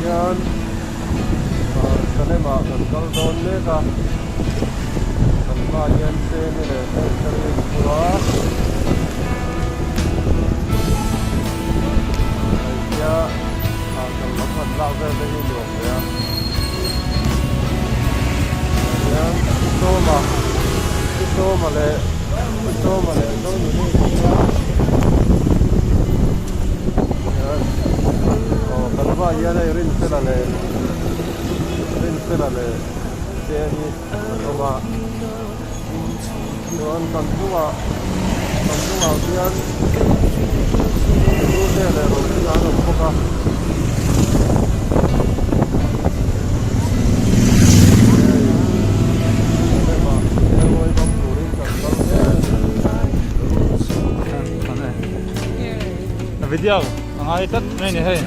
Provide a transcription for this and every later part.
hian ah Salem ah kan kal dawn mek a kan hmaah hian Seni leh Esther-i an phur a heitia ah kal lam han lak vel te hi nuam ve a tah hian Sawma Sawma leh Sawma leh Zonuni an phur a. Aw kan hmaah hian hei Rinfela leh Rinfela leh Seni an awm a chuan kan hnungah kan hnungah khian Rute leh Rohminga an awm bawk a. Video a ngai tlat mai a ni hei.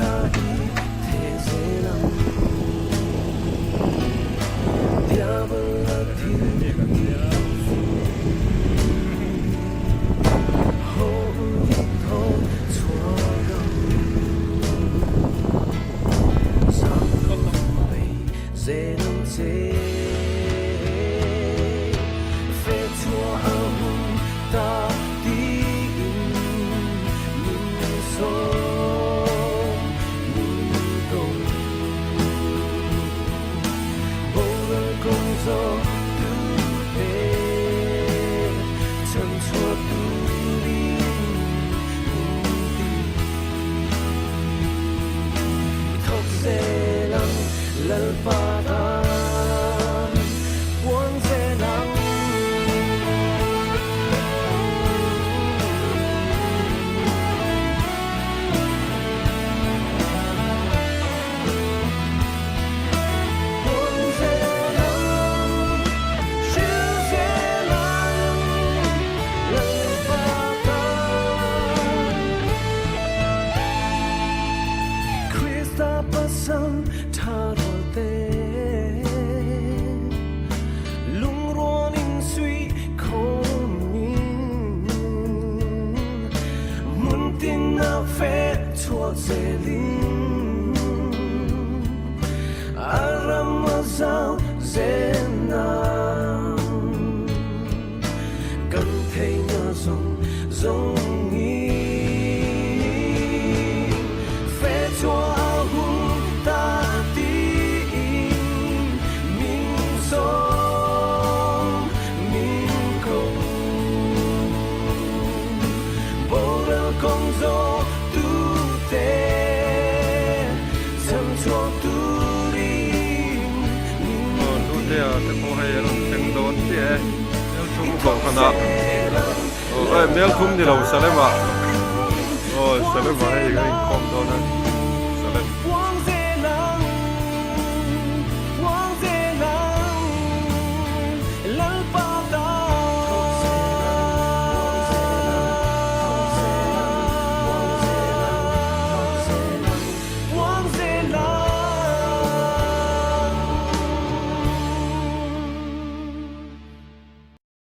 Melthum ni lo Salem ah aw Salem ah hei kan inkhawm dawn a.